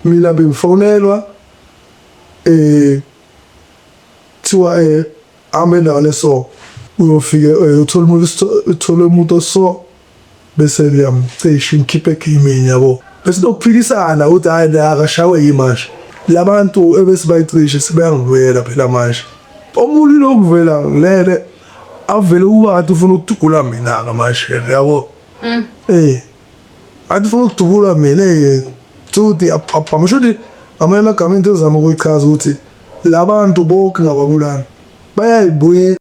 Mina bengifonelwa eh kuthiwa hamba endaweni eso uyofike uthole umuntu, uthole umuntu oso bese ngiyamcisha ngikhiphe egamini yabo. Bese nokuphikisana ukuthi hhayi la akashawe yimanje. Labantu ebesibayicishe sebeyangivela phela manje. Omunye lokuvela ngilele avele ukuba ngathi ufuna ukudubula mina-ke manje yabo. Ngathi ufuna ukudubula mina thuthi aphaphama. Shuthi ngamanye amagama into ezama ukuyichaza ukuthi labantu bonke ngababulali bayayibuye.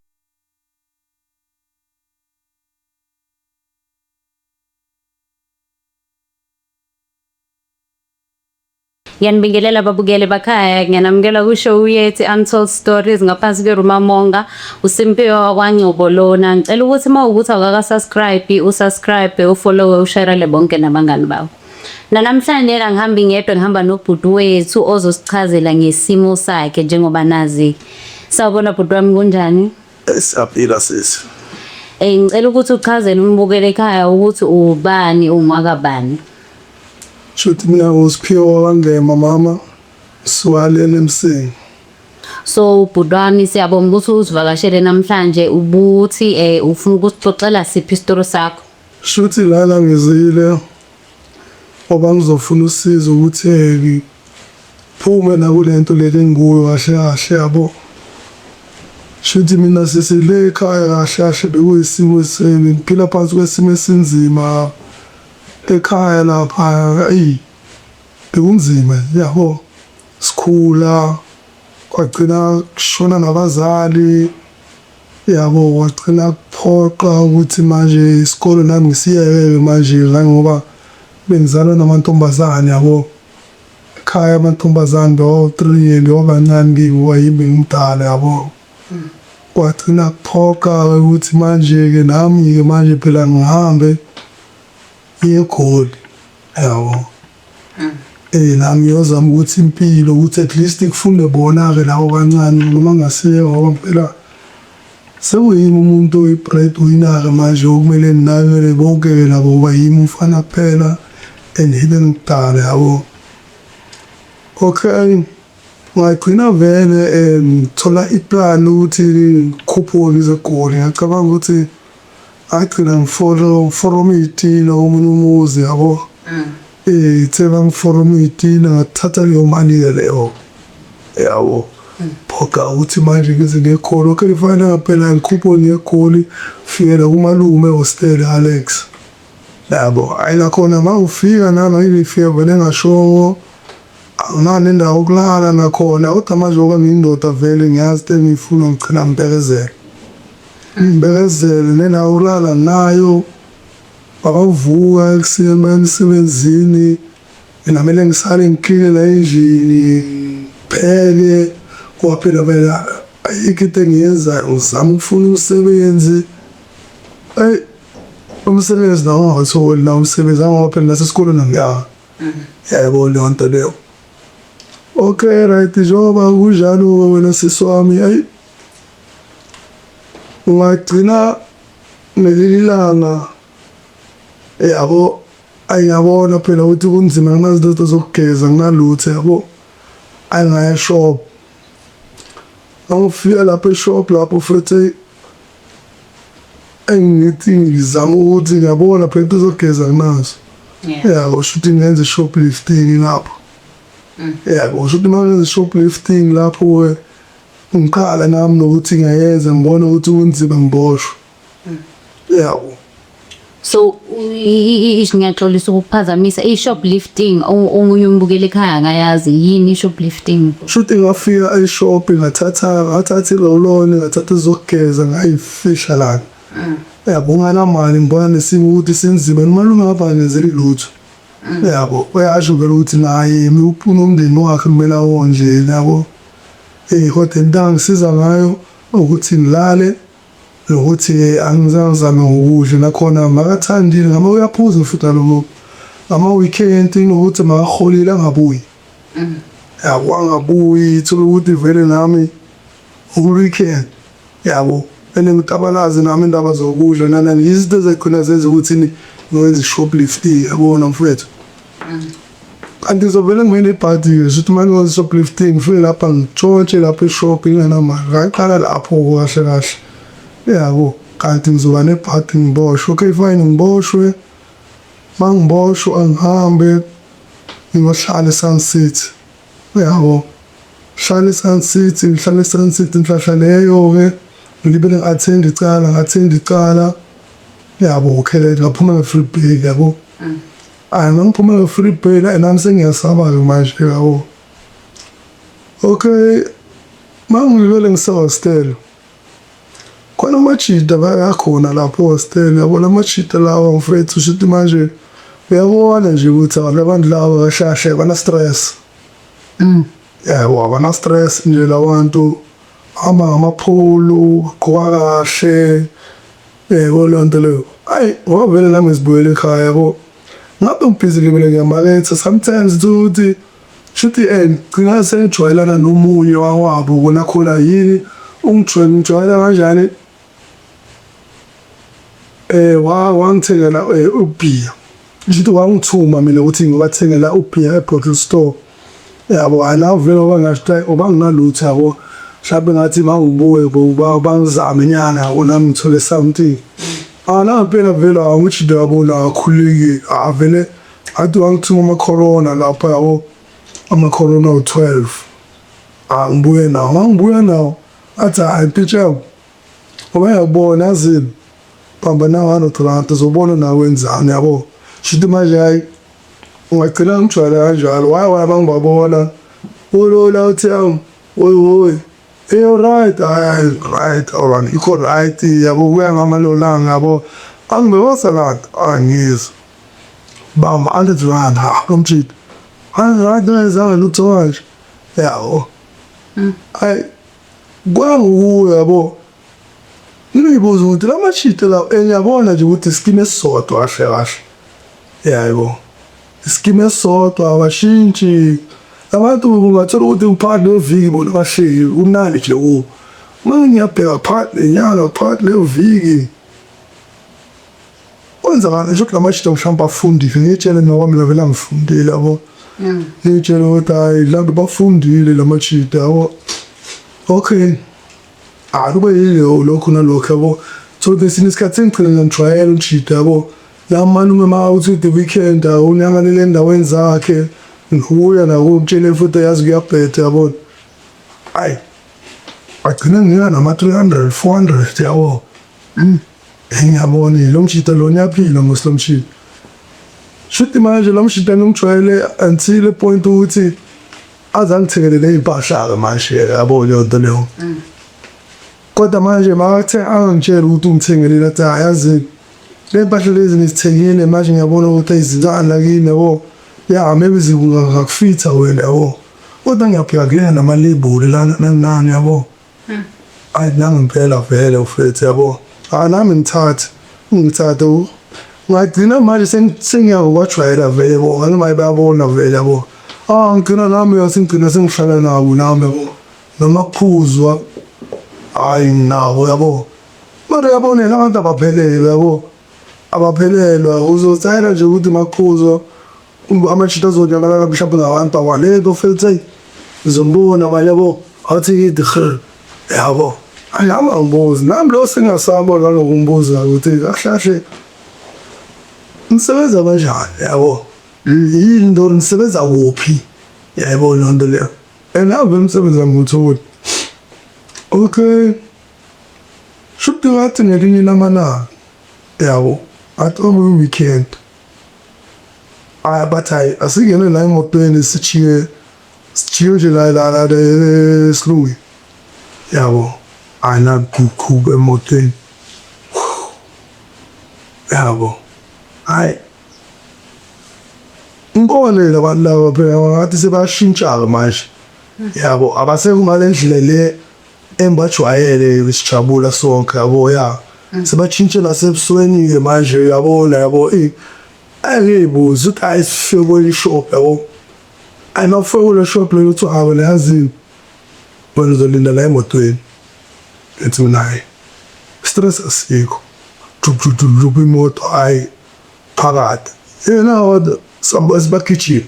Ngiyanibingelela babukeli bakhaya, ngiyanamukela kwi-show yethu Untold Stories ngaphansi kweRumamonga, uSimphiwe wakwaNgcobo lona. Ngicela ukuthi uma ukuthi awukaka-subscribe, usubscribe, ufollowe, usharele bonke nabangani bakho. Nanamhlanje angihambi ngedwa, ngihamba nobhuti wethu ozosichazela ngesimo sakhe njengoba nazi. Sawubona bhuti wami, kunjani? Siyaphila sisi. Ngicela ukuthi uchazele umbukeli ekhaya ukuthi ubani, ungwakabani. Shuthi mina nguSiphiwe wakwaNgema mama, siwalele eMsinga. So bhuti wami siyabonga ukuthi usivakashele namhlanje, ubuthi ufuna ukusixoxela siphi isitori sakho? Shuthi lana ngizile ngoba ngizofuna usizo ukuthi ngiphume la kule nto leli engikuyo kahle kahle yabo. Shuthi mina sisi le ekhaya kahle kahle bekuyisimo esibi, ngiphila phansi kwesimo esinzima ekhaya lapha, eyi bekunzima yabo. Sikhula kwagcina kushona nabazali yabo, kwagcina kuphoqa ukuthi manje isikole nami ngisiyeke-ke manje ngangoba bengizalwa namantombazane yabo. Ekhaya amantombazane bewawu-three and bewabancane kimi ngoba yimi ngimdala yabo. Kwagcina kuphoqa-ke ukuthi manje-ke nami-ke manje phela ngihambe ngiye eGoli yabo. Nami ngiyozama ukuthi impilo ukuthi at least kufunde bona-ke labo abancane noma ngingasiye ngoba phela sekuyimi umuntu oyi-bread winner-ke manje okumele nginakekele bonke-ke labo ngoba yimi umfana kuphela and yimi engimdala yabo. Okay, ngagcina vele ngithola iplani ukuthi ngikhuphuke ngize eGoli. Ngiyacabanga ukuthi ngagcina ngiforoma iy'tina komunye umuzi yabo. Ithe mangiforoma iy'tina ngathatha leyo mali-ke leyo yabo. Phoqa ukuthi manje ngize ngiye eGoli. Okay fine phela ngikhuphuke ngiye eGoli, ngifike kumalume ehostela e-Alex. Yabo, hhayi nakhona mangifika nami ngifike vele ngashongo anginayo nendawo yokulala nakhona, kodwa manje ngoba ngiyindoda vele ngiyazi into engiyifuna ngigcina ngibekezela. Ngibekezele nendawo yokulala anginayo, bayavuka ekuseni baye emsebenzini, mina kumele ngisale ngikline la endlini, ngipheke ngoba phela phela ayikho into engiyenzayo ngizama ukufuna umsebenzi. Eyi umsebenzi nawo ungawutholi nawo umsebenzi angoba phela nasesikolweni angiyanga. Yayabo leyo nto leyo. Okay right, njengoba kunjalo-ke wena sisi wami, eyi ungagcina ngelinye ilanga yabo, ayi ngiyabona phela ukuthi kunzima anginazo izinto zokugeza anginalutho yabo. Ayi ngaya eshop, mangifika lapho eshop lapho futhi engithi ngizama ukuthi ngiyabona phela into zokugeza anginazo. Yabo kusho ukuthi ngenze i-shoplifting lapho. Yabo kusho ukuthi uma ngenza i-shoplifting lapho-ke ngiqala nami nokuthi ngiyayenza ngibona ukuthi kunzima ngiboshwe. Yabo. So ngiyaxolisa ukukuphazamisa, i-shoplifting omunye umbukeli ekhaya akayazi yini i-shoplifting? Shuthi ngafika eshop ngathatha ngathatha i-roll-on ngathatha ezokugeza ngayifihla lana. Yabo nganamali ngibona nesimo ukuthi sinzima umalume ngapha akangenzeli lutho. Yabo uyasho vele ukuthi naye unomndeni wakhe kumele awondle yabo. Kodwa into angisiza ngayo ukuthi ngilale nokuthi angizange ngizame ngokudla nakhona makathandile ngama uyaphuza futhi nalo muntu. Ngama-weekend kunokuthi makaholile angabuyi. Yabo angabuyi uthole ukuthi vele nami weekend yabo and ngitabalaze nami indaba zokudla nani izinto ezagcina zenza ukuthi ngiwenze i-shoplifting yabona mfowethu. Kanti ngizovele ngibe nebhadi-ke shuthi uma ngiyozi-shoplifting ngifike lapha ngitshontshe lapha e-shop ngingenamali. Ngaqala lapho-ke kahle kahle, yabo. Kanti ngizoba nebhadi ngiboshwe. Okay fine, ngiboshwe. Uma ngiboshwa ngihambe ngiyohlala e-Sun City, uyabo. Ngihlale e-Sun City, ngihlale e-Sun City nhlahla leyo-ke ngilibele ngi-attend-a icala, ngi-attend-a icala, yabo. Okay, ngaphuma nge-free bail, yabo. Hhayi, uma ngiphuma nge-free bail, hhayi nami sengiyasaba-ke manje, yabo. Okay, uma ngilibele ngise-hostel, khona amajita akhona lapho ehostel, yabo. La majita lawa mfethu, shuthi manje uyabona nje ukuthi la bantu laba kahle kahle bana-stress. Yabo, abana-stress nje la bantu, bahamba ngama-Polo, bagqoka kahle, yabo leyo nto leyo. Hhayi, ngoba vele nami ngizibuyela ekhaya, yabo. Ngabe ngibhizi mina ngiyamaketha sometimes uthola ukuthi shuthi ngigcina sengijwayelana nomunye wakwabo kona khona yini ungijwayele ngijwayela kanjani. Wangithengela ubhiya, shuthi wangithuma mina ukuthi ngiyobathengela ubhiya e-bottle store, yabo. Hhayi la vele ngoba ngingasho ukuthi hhayi ngoba nginalutho, yabo, mhlampe ngathi uma ngibuya bangizame nyana, yabo, nami ngithole something. Ah, nangempela vele angijide, yabo, akakhululekile avele athi wangithuma ama-Corona lapha, yabo, ama-Corona awu-12. Ah, ngibuye nawo, uma ngibuya nawo athi, hhayi mpintshi ngoba ngiyakubona yazini, bamba na 100 rand uzobona nawe wenzani, yabo. Shuthi manje hhayi ungagcina ngijwayele kanjalo. Why uma ngibabona ulola uthi hawu, woyi woyi, hey right, hhayi right or angikho right, yabo, kuya ngalelo langa, yabo. Angibewasa lana, angizwa bamba R100, ha lo mjita R100 ungenzanga lutho kanje, yabo. Hhayi kwangukuyo, yabo. Ngiyibuza ukuthi la majita lawa, ngiyabona nje ukuthi iskimu esisodwa kahle kahle, yabo, iskimu esisodwa, awashintshi abantu. Ungathola ukuthi phakathi neviki bona bahleli kumnandi nje kubo, uma ngiyabheka phakathi nenyanga, phakathi neviki kwenzakala nje ukuthi la majita mhlawumbe afundile. Ngiyitshele mina kwami vele angifundile, yabo. Ngiyitshele ukuthi hhayi mhlawumbe bafundile la majita, yabo. Okay, hhayi kube yileyo lokhu nalokhu, yabo. So kwesinye isikhathi sengigcina ngijwayele umjita, yabo. La malume ma uthi the weekend unyangalele endaweni zakhe, ngibuya nako umtshele futhi yazi kuyabheda, yabo. Hhayi agcine nginika nama-300, 400, yabo. Ngiyabona lo mjita lo uyaphila mos lo mjita. Shuthi manje lo mjita ngimjwayele until the point ukuthi aze angithengele ney'mpahla-ke manje, yabo, leyo nto leyo. Kodwa manje makathe angangitshela ukuthi ungithengelile, athi hhayi yazi le mpahla lezi ngizithengile manje ngiyabona ukuthi ayizincane la kimi, yabo. Ya, maybe zingakufitha wena, yabo. Kodwa ngiyabheka kuyena nama-label lana nani nani, yabo. Hayi nangempela vele mfethu, yabo. Hayi nami ngithathe, ngithathe ngagcina manje sengiyawajwayela vele bona noma bayabona vele, yabo. Ah, ngigcina nami ngigcina sengihlala nabo nami, yabo. Noma kuphuzwa, hhayi nginabo, yabo. Mara uyabona abantu abaphelele, yabo, abaphelelwa. Uzocela nje ukuthi makuphuzwa amajita azonyamalala mhlawumbe ngabantu awalento mfethu, eyi ngizombona manje, yabo, athi kithi yabo. Hhayi nami angibuzi nami lo sengingasaba nanokumbuza ukuthi kahle kahle nisebenza kanjani, yabo, yini into, nisebenza kuphi, yayibona leyo nto leyo. And nami vele umsebenzi angiwutholi. Okay, shuthi ngathi ngelinye lamalanga, yabo, ngathi kwakuyi-weekend, hhayi bathi hhayi asingene la emotweni sijike, sijike nje la la la esilungwini, yabo. Hhayi nakuqhuba emotweni, yabo, hhayi ngibone la bantu laba phela ngathi sebashintsha-ke manje, yabo, abasekho ngale ndlela le engibajwayele sijabula sonke, yabo. Ya, sebatshintshe nasebusweni-ke manje, uyabona, yabo. Angiyibuza ukuthi hhayi sifike kwenye i-shop, yabo. Hhayi makufika kule shop leyo kuthiwa hawu wena yazini wena uzolinda la emotweni. Ngithi mina hhayi stress asikho, jub jub imoto, hhayi phakathi yena kodwa bagijima.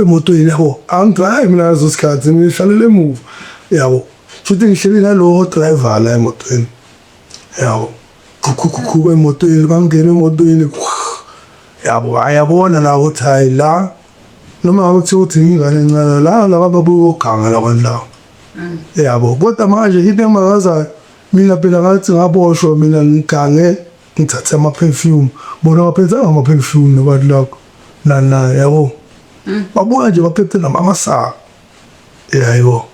Emotweni yabo, angidrayivi mina ngaleso sikhathi, ngihlalele emuva yabo. Futhi ngihleli nalowo driver la emotweni yabo. Emotweni bangena emotweni yabo, ayabona la ukuthi hayi la, noma ngabe kuthiwa ukuthi ingane encane la, laba babuyoganga labantu laba yabo. Kodwa manje into engimangazayo mina phela, ngathi ngaboshwa mina ngigange ngithathe ama-perfume, bona baphethanga ama-perfume nabantu lapho nani nani yabo, babuya nje baphethe amasaka yabo.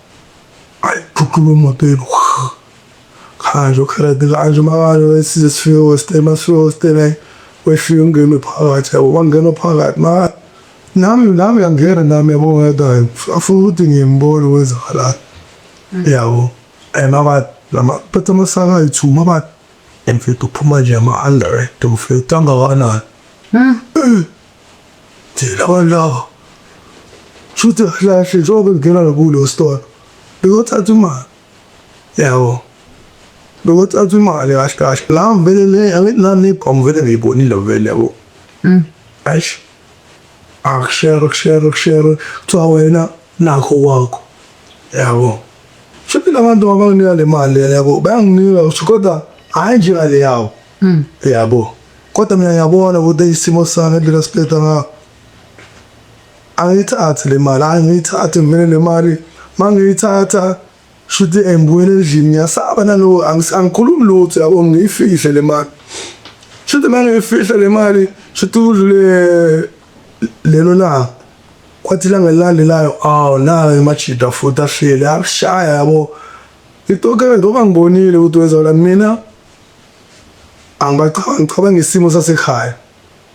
Ayi, khukhula emotweni kanje ukherete kanje makanje, size sifike hostel. Masifike hostel, wehlike ungene phakathi yabo, bangena phakathi ma nami ngiyangena nami yabo, ngathi hayi, afuna ukuthi ngimbone kwenzakalani yabo. And mabathi lama phethe amasaka ayi-two, mabathi mfethu uphuma nje ama-underwear mfethu angakanani. Thina abantu laba shuthi kahle kahle njengoba bengena kulo store bekothatha imali yabo, bekothatha imali kahle kahle la vele le, angithi nami ibhamu vele ngiyibonile vele yabo. Eish, akushere kushere kushere, kuthiwa wena nakho kwakho yabo. Shuthi labantu abanginika le mali yabo, bayanginika kodwa hhayi njengale yabo yabo. Kodwa mina ngiyabona ukuthi isimo sami, indlela siphetha ngayo, angiyithathi le mali, angiyithathi vele le mali. Mangiyithatha shuthi ngibuyele endlini, ngiyasaba nalo, angikhulumi lutho yabo, ngiyifihle le mali. Shuthi mangiyifihle le mali, shuthi kudlule lelo langa, kwathi ilanga elilandelayo, awu, nayo amajita futhi ahleli akushaya yabo. Ngithi ngoba ngibonile ukuthi wenzakalani, mina angibacabanga, ngicabanga isimo sasekhaya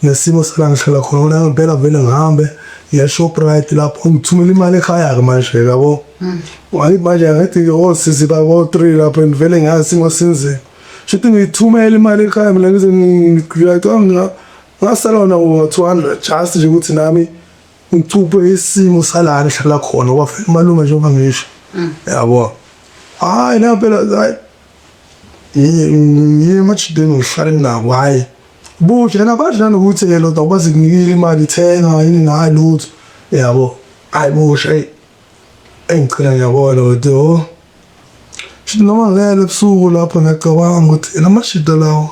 nesimo sala ngihlala khona ngempela. Vele ngihambe ngiya Shoprite lapho, ngithumela imali ekhaya-ke manje yabo. Angithi manje, angithi osisi bako-three lapho, and vele ngazi isimo sinzima. Shuthi ngiyithumela imali ekhaya mina, ngize ngiyacabanga ngasala nawo 200, just nje ukuthi nami ngicuphe isimo salana ehlala khona, ngoba vele umalume njengoba ngisho yabo. Hhayi, nampela hayi, ngiye emajiteni, ngihlale nabo. Hhayi buhle yena, badla nanokuthi ke lodwa ngoba sikunikile imali, thenga yini, hayi lutho yabo. Hayi buhle, engigcina ngiyabona ukuthi oh, shuthi noma ngilele ebusuku lapho ngiyacabanga ukuthi la mashida lawo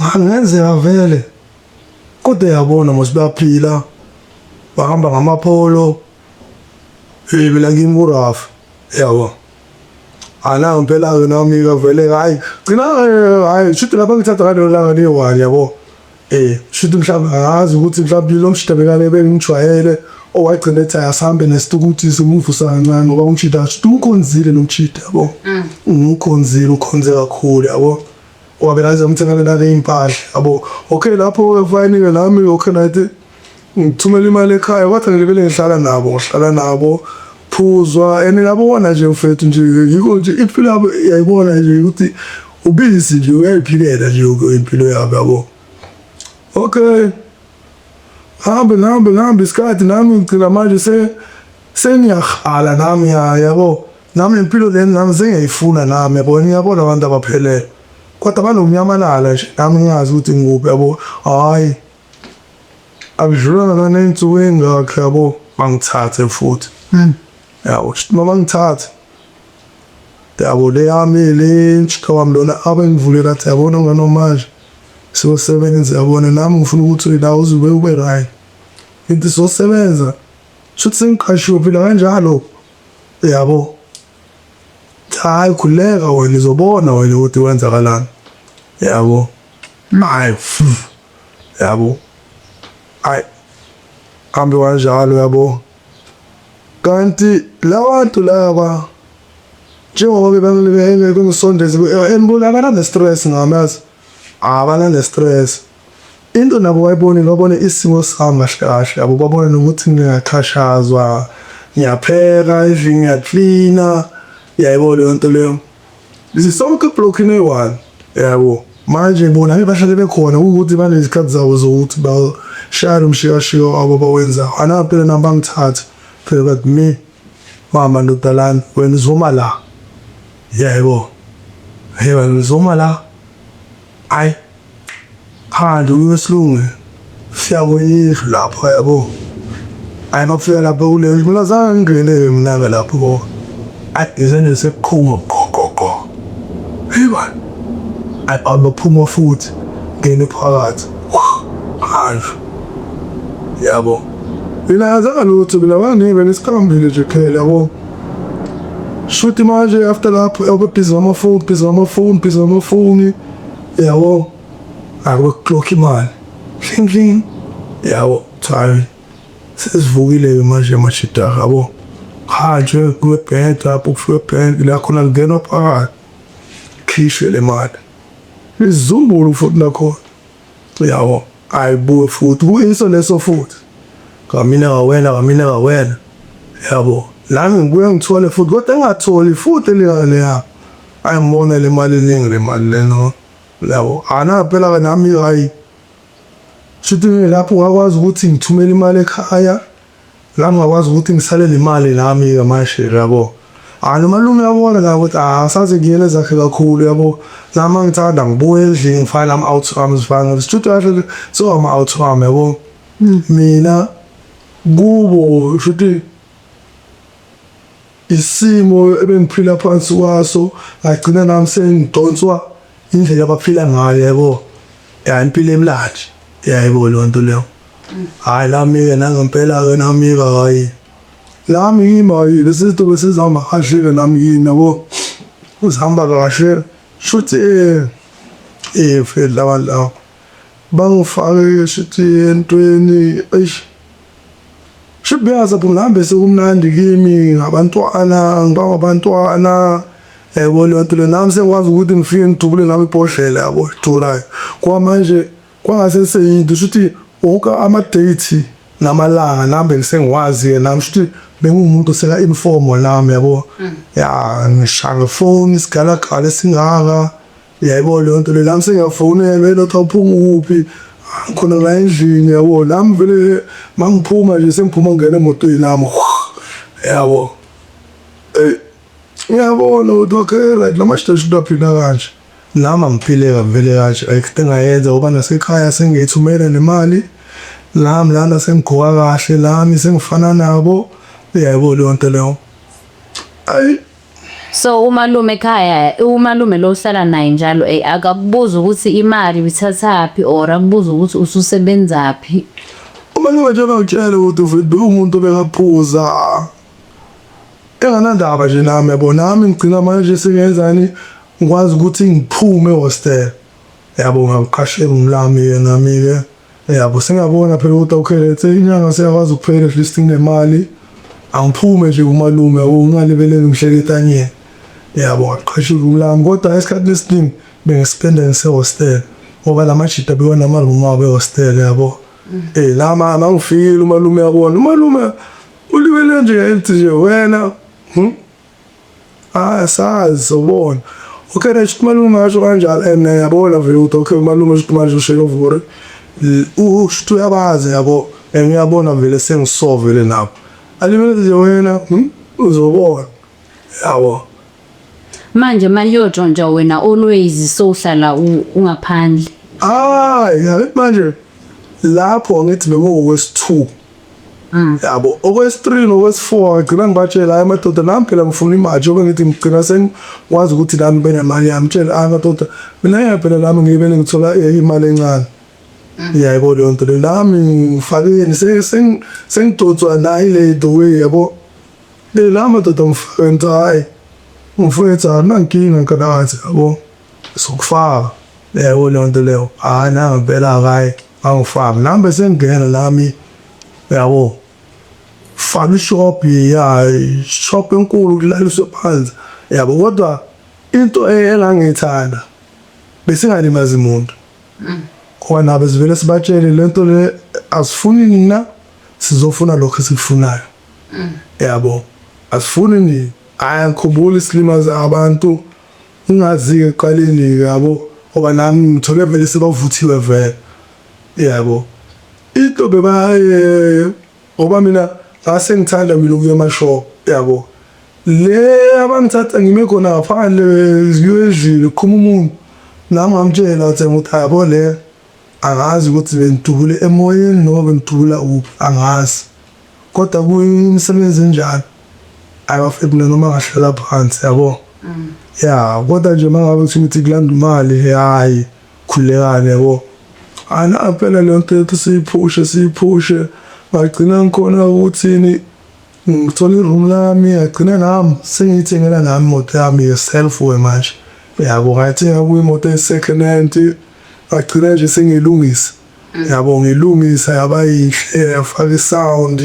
ngangenzeka vele, kodwa yabona mos bayaphila, bahamba ngamapholo. Hey, mina kimi ku-rough yabo. Ana ngempela-ke nami-ke vele hhayi, gcina hhayi, shuthi lapha ngithatha ngalelo langa liyi-one yabo. Shuthi mhlawumbe angazi ukuthi mhlawumbe lo mshida bekale bengimjwayele, owagcina ethi asihambe nesitukuthi simuvusa kancane, ngoba umshida shuthi umkhonzile lo mshida yabo. Umkhonzile, ukhonze kakhulu yabo. Ngoba phela aze ngimthengele naley'mpahla yabo. Okay, lapho-ke fine-ke nami, okay, nathi ngithumela imali ekhaya, kodwa ngilibele ngihlala nabo, ngihlala nabo phuzwa and ngiyabona nje mfethu nje, yiko nje impilo yabo yayibona nje ukuthi ubisi nje, uyayiphilela nje impilo yabo yabo. Okay, hambe ngihambe ngihambe isikhathi, nami ngigcina manje sengiyahala nami yabo, nami lempilo leni nami sengiyayifuna nami yabo. Ngiyabona abantu abaphelele kodwa banokunyamalala nje, nami ngingazi ukuthi ngikuphi yabo. Hhayi, akudlulanga ney'nsuku ey'ngakhi yabo, bangithathe futhi yabo. Shuthi uma bangithatha yabo, le yami le mshika wami lona abengivulela, athi yabona ngano manje siyosebenza yabona, nami ngifuna ukuthi la uze ube right, ngithi sizosebenza. Shuthi sengiqashiwe phela kanjalo yabo. Hayi, khululeka wena, uzobona wena ukuthi kwenzakalani yabo. Hayi yabo, hayi, hambe kanjalo yabo. Kanti labantu laba njengoba bengisondeze abana ne-stress ngami, yazi, abana ne-stress. Into nabo bayibonile, babone isimo sami kahle kahle yabo, babone nokuthi ngiyaxhashazwa, ngiyapheka endlini, ngiyaklina, yayibona leyo nto leyo. Sisonke ebhlokhini eyi-one yabo. Manje bona ake bahlale bekhona ukuthi banezikhathi zabo zokuthi bashaya lo mshikashika wabo abawenzayo. Ana phela nami bangithathe phela, bathi me mama ndoda lana, wena uzoma la yebo, hey wena uzoma la. Hayi, phandle uye esilungwini, siya kwenye indlu lapho yabo. Hayi makufika lapho kuleyo mina zange ngingene mina lapho ko. Ayi ngize sekuqhuma go go go. Hey man. Ayi abaphuma futhi ngene phakathi. Hanjwe. Yabo. Mina azange lutho mina bangibe nesikhambile nje kuphela yabo. Shuthi manje after lapho yobe busy ngamafoni, busy ngamafoni, busy ngamafoni. Yabo. Akuklokha imali. Hling hling. Yabo, cha. Sesivukile-ke manje amajita yabo. Hanjwe kuye ebhenki lapho kufika ebhenki la khona kungenwa phakathi. Khishwe le mali. Izizumbulu futhi nakhona. Yabo, ayibuye futhi kuyiso leso futhi. Kamina kawena, kamina kawena. Yabo, nami ngibuye ngithole futhi kodwa engatholi futhi leya leya. Ayi ngibona le mali iningi le mali lena. Yabo, ana phela nami hayi. Shuthi lapho ngakwazi ukuthi ngithumele imali ekhaya. La ngakwazi ukuthi ngisalele imali nami-ke manje yabo. Hayi nomalume uyabona la ukuthi ah saze ngiyele zakhe kakhulu yabo. Nami angithanda ngibuye endlini ngifake nama-out wami zifana. Shuthi kahle so ama-out wami yabo. Mina kubo shuthi isimo ebengiphila phansi kwaso ngagcina nami sengidonswa indlela abaphila ngayo yabo. Ya impilo emlandi. Yayebo leyo nto leyo. Hhayi nami-ke nangempela-ke nami-ke hhayi. Nami kimi hhayi lesi zinto besizihamba kahle-ke nami kimi yabo. Zihamba kahle shuthi mfethu la bantu laba bangifake shuthi entweni eish. Shuthi bengaze ngihambe sekumnandi kimi ngabantwana ngibamba abantwana yabo leyo nto leyo. Nami sengikwazi ukuthi ngifike ngidubule nami ibhodlela yabo ejulayo. Kwamanje kwangase seyinto shuthi wonke ama-date namalanga nami bengisengiwazi-ke nami shuthi benguwumuntu oseka-informal nami yabo. Ya ngishaya ngefoni isigalagala esingaka yayibona leyo nto leyo nami sengiyafonelwa elokhu awuphuma ukuphi khona la endlini yabo nami vele mangiphuma nje sengiphuma ngingena emotweni nami yabo. Eyi ngiyabona ukuthi okay right la mashida shuthi aphila kanje. Nami angiphile vele kanje ayikho into engayenza ngoba nasekhaya sengiyithumela nemali. Nami lana sengigqoka kahle nami sengifana nabo uyayibona leyo nto leyo. Ayi. So umalume ekhaya, umalume lo ohlala naye njalo akakubuzi ukuthi imali uyithathaphi or akubuze ukuthi ususebenzaphi? Umalume njengoba ngikutshela ukuthi bewumuntu obekaphuza enganandaba nje nami yabo nami ngigcina manje sengenzani ngikwazi ukuthi ngiphume ehostela yabo ngakuqashe room lami-ke nami-ke yabo sengiyabona phela ukuthi okay let's say inyanga seyakwazi ukuphela at least nginemali angiphume nje kumalume yabo ngingalibeleli ngihlele etanyeni yabo ngaqasha iroom lami kodwa esikhathini esiningi bengispenda ngisehostela ngoba la majita bewanama-room abo ehostela yabo. La mangifikile umalume yabona umalume ulibele nje elithi nje wena hayi asazi sobona. Okay right umalume ngasho kanjalo and ngiyabona vele ukuthi okay umalume shuthi manje ushelovuri ushuthi uyabazi yabo and uyabona vele sengiso vele nabo. Alibele nje wena uzobona yabo. Manje maniyotshontsha wena always sowuhlala ungaphandle. Hayi yazi manje lapho ngithi bekuwokwesi-2 yabo okwesi-3 nokwesi-4 ngagcina ngibatshela hayi madoda nami phela ngifuna imali njengoba ngithi ngigcina sengikwazi ukuthi nami ngibe nemali yami tshela hayi madoda mina ngeke phela nami ngibe ngithola imali encane yayebo leyo nto leyo nami ngifakeni sengidonswa nayi le the way yabo. La madoda mfethu hhayi mfethu anginankinga nkalakathi yabo sokufaka yabo leyo nto leyo hhayi nangempela-ke hhayi bangifaka nami bese ngingena nami yabo faka ishophi ya shop enkulu kulaliswe phansi yabo kodwa into engangiyithanda besingalimazi muntu ngoba nabo sivele sibatshele lento le asifuni nina sizofuna lokho esikufunayo. Yabo asifuni nini hayi angikhumbuli silimaze abantu ngingazi-ke ekuqaleni-ke yabo ngoba nami ngithole vele sebavuthiwe vele yabo into bebaye ngoba mina ngase ngithanda mina ukuya emashop yabo le abangithatha ngime khona ngaphandle kuyo endlini kuqhuma umuntu nami ngamtshela ukuthi ukuthi yabo le angazi ukuthi bengidubule emoyeni noma bengidubula kuphi angazi. Kodwa kuyimisebenzi enjalo ayi bafethu mina noma ngahlala phansi yabo. Ya kodwa nje mangabe kuthi ngithi kulanda imali hayi khululekani yabo. Ana phela leyo nto ethi siyiphushe siyiphushe ngagcina ngikhona ukuthini ngithola i-room lami ngagcina nami sengiyithengela nami imoto yami ye-self we manje yabo ngayithenga kuyimoto eyi-second hand ngagcina nje sengiyilungisa yabo ngilungisa yaba yinhle yafaka i-sound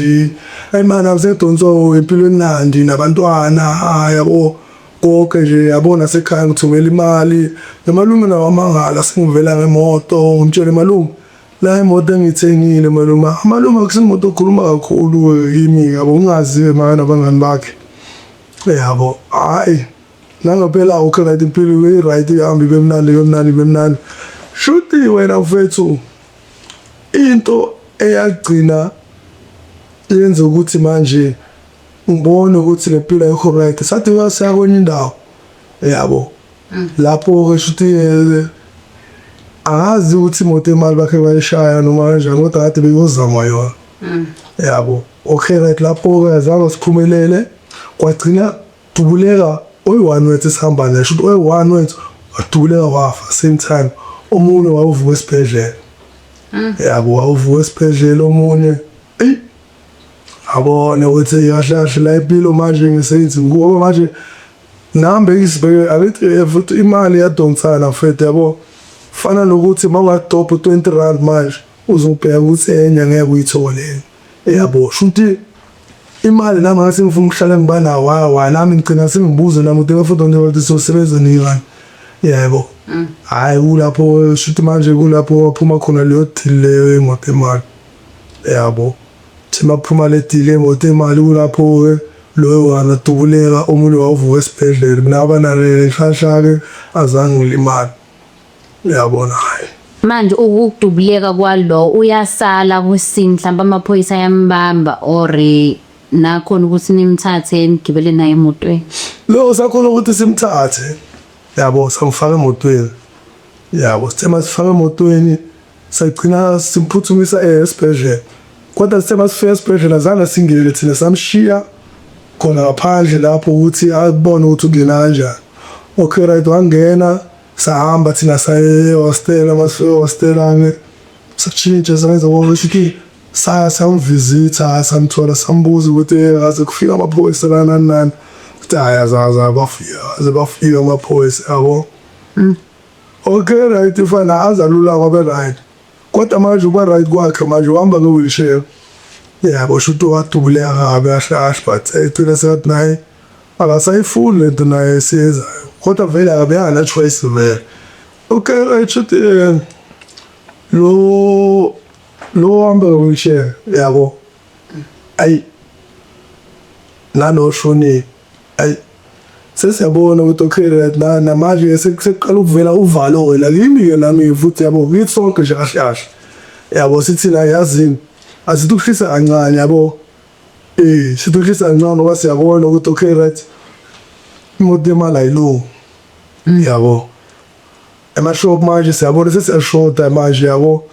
ayi mani akusendonswa impilo emnandi nabantwana yabo konke nje yabo nasekhaya ngithumela imali nomalume nawo amangala sengivela ngemoto ngimtshele malume la imoto engiyithengile malume malume akusimoto okhuluma kakhulu kimi yabo ngingazi maka nabangani bakhe yabo hayi nangempela okay right impilo i-right ihambe ibe mnandi ibe mnandi ibe mnandi shuthi wena mfethu into eyagcina yenza ukuthi manje ngibone ukuthi le mpilo ayikho right sathi siya kwenye indawo yabo lapho-ke shuthi angazi ukuthi imoto imali bakhe bayishaya noma kanjani kodwa kade beyozama yona yabo okay right lapho-ke azange siphumelele kwagcina dubuleka oyi-one wethu esihamba naye shuthi oyi-one wethu wadubuleka wafa same time omunye wawuvuka esibhedlela yabo wawuvuka esibhedlela omunye eyi abone ukuthi kahle kahle la impilo manje ngiseyithi ngoba manje nami bengisibeke akithi futhi imali iyadonsana mfethu yabo fana nokuthi uma ungadobha u-20 rand manje uzobheka ukuthi enye ngeke uyithole yabo shuthi imali nami ngathi ngifuna ukuhlala ngiba nawo wa nami ngigcina sengibuza nami ukuthi bafunda ukuthi sosebenza nini kani yebo hhayi kulapho shuthi manje kulapho waphuma khona leyo deal leyo yemoto imali yabo thi makuphuma le deal yemoto imali kulapho-ke loyo wanadubuleka omunye wawuvuka esibhedlela mina abanalele nhlanhla-ke azange ngilimale uyabona hhayi. Manje ukudubuleka kwalo uyasala kwisini mhlawumbe amaphoyisa ayambamba or nakhona ukuthi nimthathe nigibele naye emotweni. Lo sakhona ukuthi simthathe yabo samfaka emotweni yabo sithe masifaka emotweni sagcina simphuthumisa esibhedlela kodwa sithe masifika esibhedlela zange singene thina samshiya khona ngaphandle lapho ukuthi abone ukuthi ungena kanjani. Okay right wangena sahamba thina saye ehostela masifika ehostela-ke satshintsha sayenza konke shuthi saya samvizitha samthola sambuza ukuthi kaze kufika amaphoyisa la nani nani ukuthi hhayi azaze bafika aze bafika amaphoyisa yabo. Okay right fana azalula kwabe right kodwa manje ukuba right kwakhe manje uhamba nge-wheelchair yabo shuthi wadubuleka kabi kahle kahle but egcina sekathi naye akasayifuni lento naye esiyenzayo kodwa vele akabe angana-choice vele. Okay right shuthi lo lo ohamba nge-wheelchair yabo ayi nalo oshonile ayi sesiyabona ukuthi okay right na namanje sekuqala ukuvela uvalo-ke la kimi-ke nami futhi yabo kithi sonke nje kahle kahle yabo sithi la yazini asithi ukuhlisa kancane yabo sithi ukuhlisa kancane ngoba siyabona ukuthi okay right imoto yemali ayilungi yabo emashop manje siyabona sesiyashoda manje yabo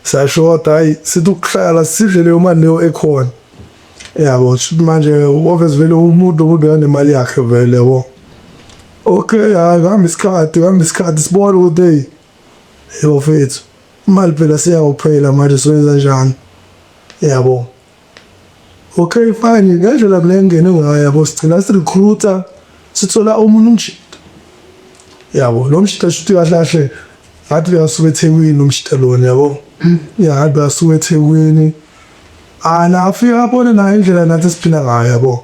siyashoda hayi sithi ukuhlala sidle leyo mali leyo ekhona yabo manje obvious vele umuntu umuntu unemali yakhe vele yabo. Okay hayi kuhamba isikhathi kuhamba isikhathi sibone ukuthi hey yebo mfethu imali phela siyawuphela manje soyenza njani yabo. Okay fine ngendlela mina engingene ngayo yabo sigcina si-recruiter sithola omunye umjita yabo lo mjita shuthi kahle kahle ngathi uyasuka eThekwini umjita lona yabo ya ngathi uyasuka eThekwini ana afika abone naye indlela nathi esiphila ngayo yabo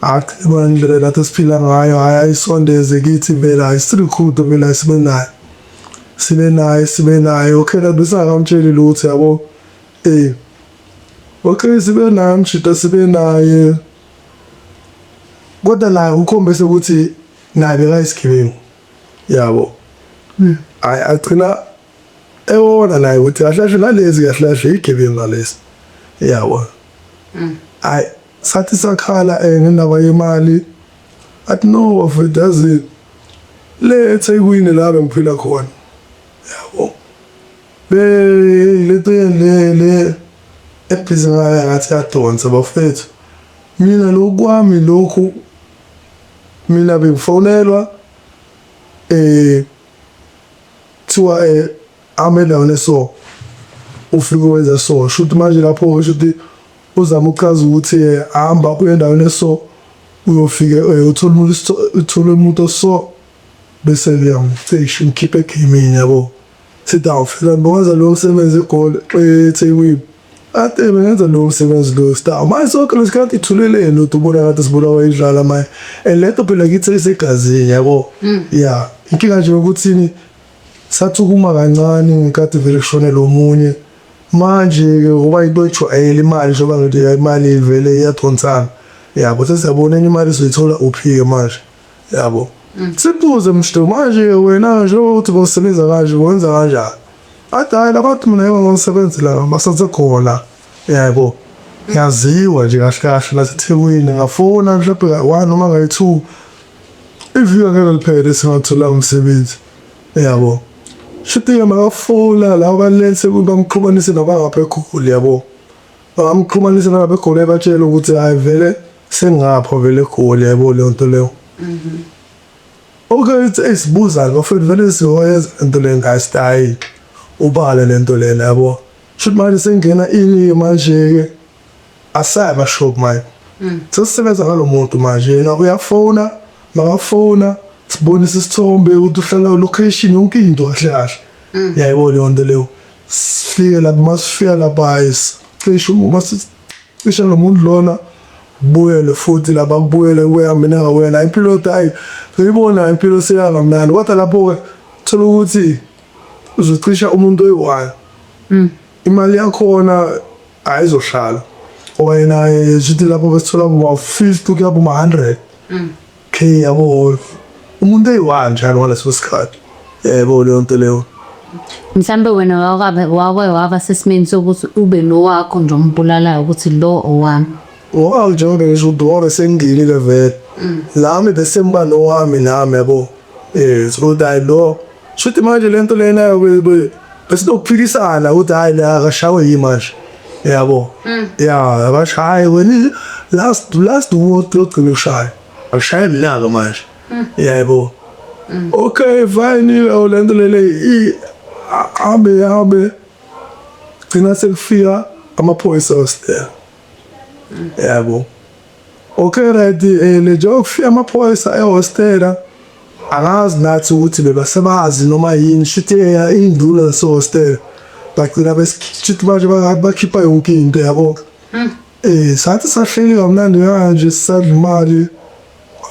agcina indlela nathi esiphila ngayo hhayi ayisondeze kithi vele hhayi si-recruit vele sibe naye sibe naye sibe naye okay la besingakamtsheli lutho yabo okay sibe naye umjita sibe naye kodwa naye ukhombise ukuthi naye bekayisigebengu yabo hayi agcina ewona naye ukuthi kahle kahle nalezi kahle kahle igebengu nalezi yabo hayi sathi sakhala ngendaba yemali athi no bafethu yazi le eThekwini la bengiphila khona yabo be lento le le Ebhizi ngayo ngathi yadonsa bafethu. Mina lokhu kwami lokhu mina bengifonelwa eh kuthiwa ame endaweni eso ufike wenza so shuthi manje lapho shuthi uzama ukuchaza ukuthi hamba uye endaweni eso uyofike uthole umuntu uthole umuntu oso bese uyamcisha umkhiphe egamini yabo. Sithi awu fika ngokwenza lowo msebenzi eGoli eThekwini. Ade bengenza lowo msebenzi lo star. Manje sonke lesikhathi ithuleleni uthi ubona ngathi sibulawa indlala manje. And lento phela kithi isegazini yabo. Yeah, inkinga nje ukuthi sathi ukuma kancane ngenkathi vele kushone lo munye. Manje-ke ngoba into ejwayele imali njengoba ngithi imali vele iyadonsana. Yabo sesiyabona enye imali sizoyithola uphi-ke manje. Yabo. Sibuze mshdo manje wena njengoba uthi bowusebenza kanje wenza kanjani? Athi hhayi labantu mina ngeke ngisebenzela basasekhona. Yabo. Ngiyaziwa nje kahle kahle naseThekwini ngafona mhlawumbe ka-one noma kayi-two. Iviki angeke liphele singatholanga umsebenzi. Yabo. Shuthi-ke makafona laba balethe bamxhumanise nabangapha eGoli yabo. Bangamxhumanisa nalaba eGoli ebatshela ukuthi hhayi vele sengapha vele eGoli yabo leyo nto leyo. Okay ithi esibuza bafethu vele siyoyenza lento le ngasti hhayi ubale lento lena yabo. Shuthi manje sengena ini manje-ke asayi amashop manje. Sesisebenza ngalo muntu manje yena uyafona makafona sibonise isithombe ukuthi uhlala location yonke into kahle kahle. Yayibona leyo nto leyo. Sifike lapha masifika lapha hayi cishe uma cishe lo muntu lona buyele futhi lapha kubuyele kuya mina ngawena impilo yokuthi hayi ngiyibona impilo seyangamnandi kodwa lapho-ke thola ukuthi uzocisha umuntu oyi-one imali yakhona ayizohlala ngoba yena shuthi lapho besithola kuma-50 kuya kuma-100 K yabo umuntu eyi-one njalo ngaleso sikhathi yebo leyo nto leyo. Mhlambe wena wakabe wake waba sesimeni sokuthi ube nowakho nje ombulalayo ukuthi lo owami. Ngoba njengoba ngisho ukuthi wabe sengingenile vele nami bese ngiba nowami nami yabo so ukuthi hhayi lo shuthi manje le nto lena besinokuphikisana ukuthi hhayi la akashawe yimi manje yabo ya abashaye wena last word yogcina ukushaya akushaye mina-ke manje yebo okay fine le nto lele abe abe gcina sekufika amaphoyisa hostela yabo. Okay right le njengoba kufika amaphoyisa ehostela angazi nathi ukuthi bebasebazi noma yini shuthi iy'nduna zasehostela bagcina shuthi manje bakhipha yonke into yabo. Sathi sahleli kamnandi kanje sisadla imali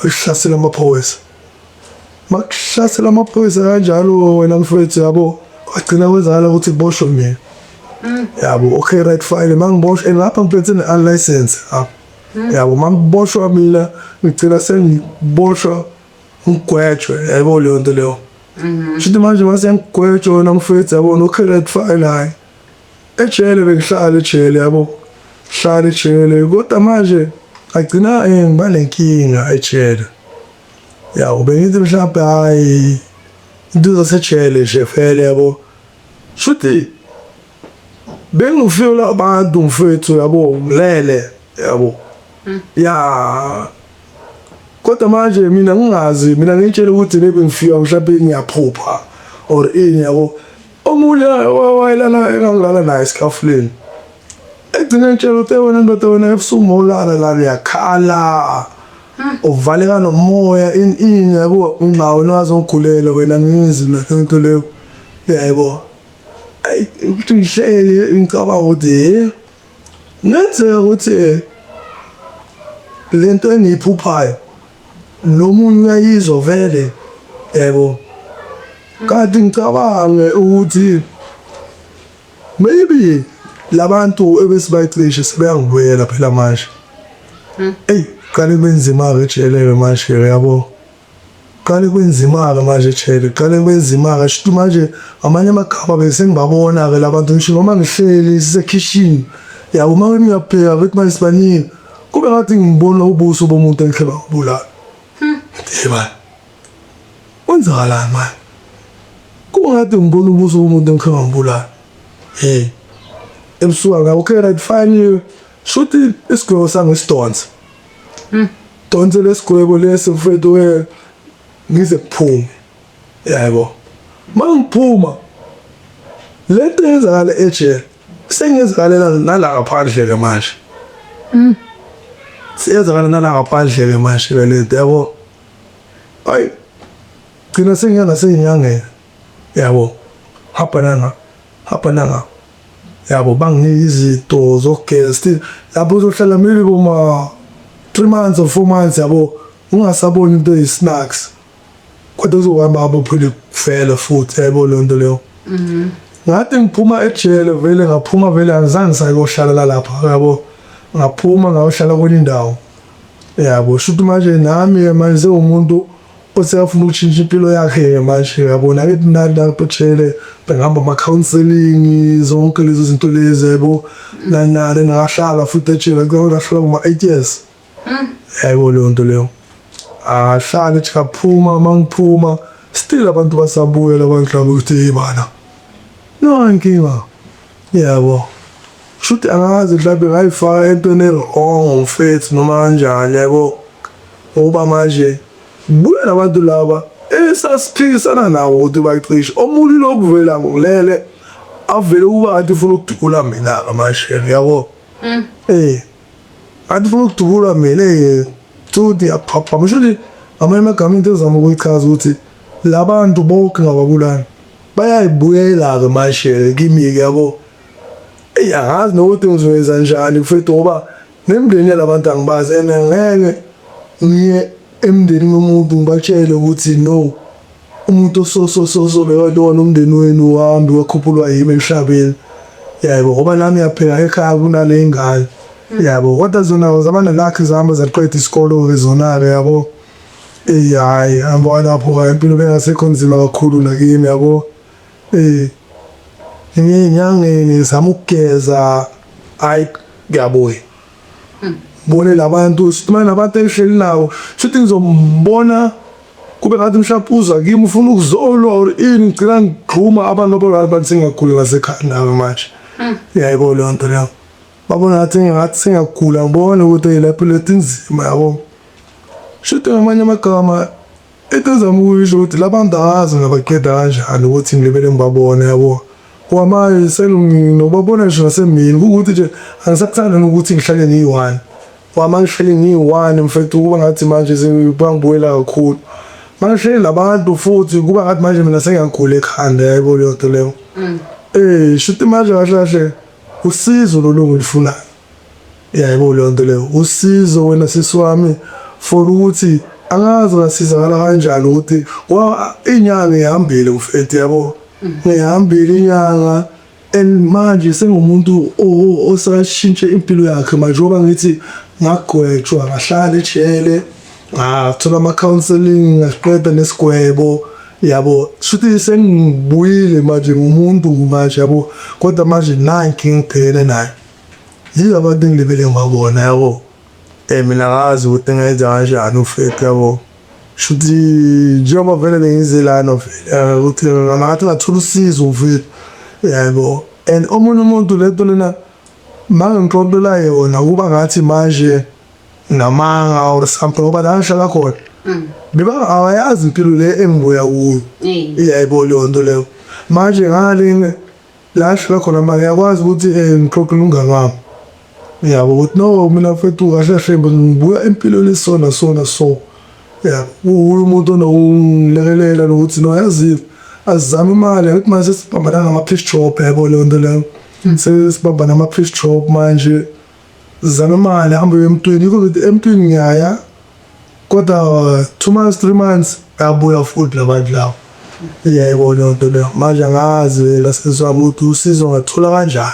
hlasela amaphoyisa. Makuhlasela amaphoyisa kanjalo wena mfowethu yabo kwagcina kwenzakala ukuthi kuboshwe mina. Yabo okay right fine mangiboshwa and lapha ngiphethe ne-unlicence apha. Yabo mangiboshwa mina ngigcina sengiboshwa ngigwetshwe yabo leyo nto leyo. Shuthi manje mase ngigwetshwa wena mfowethu yabo okay right fine hhayi. Ejele bengihlala ejele yabo. Hlala ejele kodwa manje agcina ngiba nenkinga ejele. Yabo bengithi mhlawumbe hhayi into zasejele nje vele yabo. Shuthi bengifika abantu mfethu yabo ngilele yabo. Ya kodwa manje mina ngingazi mina ngitshela ukuthi maybe ngifika mhlawumbe ngiyaphupha or ini yabo. Omunye wayelala engangilala naye esikafuleni. Egcina ngitshela ukuthi wena ndoda wena ebusuku mawulala la uyakhala. Uvaleka nomoya ini ini yabo nxa wena wazongigulela wena ngizi lento leyo. Yebo. Ayi ukuthi ngihleli ngicabanga ukuthi kungenzeka ukuthi lento engiyiphuphayo nomunye uyayizwa vele yebo. Kanti ngicabange ukuthi maybe labantu ebesibacishe sebeyangibuyela phela manje. Eyi qale kube nzima-ke ejele-ke manje-ke yabo. Qale kube nzima-ke manje ejele, qale kube nzima-ke shuthi manje amanye amagama bese ngibabona-ke labantu ngisho noma ngihleli sisekhishini yabo uma ngiyabheka ukuthi manje sibaningi kube ngathi ngibona ubuso bomuntu engikhe bangibulala. Ngithi bani kwenzakalani manje? Kube ngathi ngibona ubuso bomuntu engikhe ngambulala. Hey. Ebusuku nga okay, right, fine. Shuthi isigwebo sangisidonsa. Donse lesigwebo lesi, mfethu, we ngize kuphume. Yebo. Mangiphuma, lento yenzakala ejele sengiyenzakalela nala ngaphandle ke manje. Siyenzakala nala ngaphandle ke manje ke lento, yabo. Ayi, gcina sengiya naseyinyangeni, yabo. Hamba nanga, hamba nanga. Yabo, banginika izinto zokugeza, still lapho uzohlala maybe boma 3 months or 4 months, yabo, ungasaboni into eyi-snacks, kodwa uzohamba hamba uphinde kufele futhi, yabo leyo nto leyo. Ngathi ngiphuma ejele vele, ngaphuma vele, angizange ngisayohlala lapha, yabo. Ngaphuma ngayohlala kwenye indawo, yabo. Shuthi manje nami manje sewumuntu osekafuna ukushintsha impilo yakhe manje, yabo. Nakithi nani lapho ejele bengihamba ama-counselling, zonke lezo zinto lezi, yabo, nani nani. Ngahlala futhi ejele, ngahlala kuma-8 years, yabo leyo nto leyo. Ahlala ethi ngaphuma, mangiphuma still abantu basabuya labantu labo ukuthi, "Hey bana, no inkinga," yabo. Shuthi angazi mhlawumbe ngayifaka entweni e-wrong, mfethu, noma kanjani, yabo, ngoba manje buya nabantu laba esasiphikisana nawo ukuthi bacishe omunye lokhu vela ngilele avele ukuba ngathi ufuna ukudubula mina-ke manje, yabo. Ngathi ufuna ukudubula mina, thuthi yaphaphama. Shuthi ngamanye amagama into ezama ukuyichaza ukuthi labantu bonke ngababulali bayayibuyela-ke manje kimi-ke, yabo. Eyi, angazi nokuthi ngizoyenza njani, mfethu, ngoba nemindeni yalabantu angibazi, and ngeke ngiye emndenini womuntu ngibatshele ukuthi no, umuntu so so so so bekadona umndeni wenu wahambi wakhuphulwa yimi emhlabeni, yabo, ngoba nami yaphela ekhaya kunale ingane, yabo. Kodwa zona zaba nelakhi, zihamba zaqeda isikolo-ke zona-ke, yabo. Eyi, hhayi, hamba lapho impilo bengasekho nzima kakhulu nakimi, yabo. Ngiye enyangeni, ngizama ukugeza, hhayi, kuyabuya. Ngibone labantu, manje nabantu engihleli nabo, shuthi ngizombona kube ngathi mhlawumbe uza kimi ufuna ukuzolwa or ini, ngigcina ngigxuma abantu ababantu sengiyagula nasekhanda manje. Uyayibona leyo nto leyo. Babona ngathi ngathi sengiyagula, ngibone ukuthi lapho lento inzima, yabo. Shuthi ngamanye amagama into ezama ukuyisho ukuthi labantu angazi ngabaqeda kanjani ukuthi ngilibele ngibabone, yabo. Ngoba manje senginobabona ngisho nasemini, kuwukuthi nje angisakuthandi nokuthi ngihlale ngiyi-one. Ngoba uma ngihleli ngiyi-one, mfethu, kuba ngathi manje bangibuyela kakhulu. Uma ngihleli nabantu futhi kuba ngathi manje mina sengiyagula ekhanda, yayibona leyo nto leyo. Shuthi manje kahle kahle usizo lolu engilifunayo. Yayibona leyo nto leyo. Usizo wena sisi wami for ukuthi angazi ngasizakala kanjani ukuthi ngoba inyanga ngihambile, mfethu, yabo. Ngihambile inyanga and manje sengumuntu osashintshe impilo yakhe manje, ngoba ngithi ngagwetshwa, ngahlala ejele, ngathola ama-counselling, ngaqeda nesigwebo, yabo. Shuthi sengibuyile manje ngumuntu manje, yabo, kodwa manje nayi inkinga engibhekene nayo, yibo abantu engilibele ngibabona, yabo. Mina angazi ukuthi ngingenza kanjani, mfethu, yabo. Shuthi njengoba vele bengize lana vele ukuthi ngathi ngathola usizo, mfethu, yabo. And omunye umuntu lento lena mangimxoxela yona kuba ngathi manje namanga or something, ngoba la ngihlala khona beba abayazi impilo le engibuya kuyo, iyayibona leyo nto leyo. Manje ngale la ngihlala khona manje ngiyakwazi ukuthi ngixoxele umngani wami, yabo, ukuthi no, mina mfethu, kahle kahle ngibuya empilweni eso naso naso, ya, uye umuntu onokungilekelela nokuthi no, yazi, asizame imali ukuthi manje sesibambana ngama-piece job, yabo leyo nto leyo. Sesibamba nama-piece job manje, zama imali, hambe uye emntwini. Yikho ngithi emntwini ngiyaya, kodwa 2 months, 3 months, bayabuya futhi labantu labo, iyayibona leyo nto leyo. Manje angazi la, sisi wami, ukuthi usizo ngathola kanjani,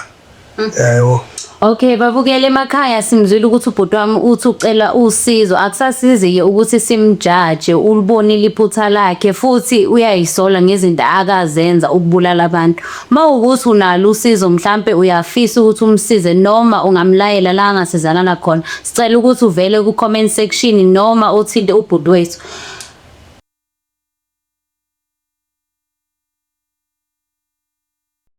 yebo. Okay, babukele emakhaya, simzwile ukuthi ubhuti wami uthi ucela usizo. Akusasizi-ke ukuthi simjaje, ulibonile iphutha lakhe futhi uyayisola ngezinto akazenza ukubulala abantu. Uma wukuthi unalo usizo, mhlampe uyafisa ukuthi umsize noma ungamlayela la angasizakala khona, sicela ukuthi uvele ku-comment section noma uthinte ubhuti wethu.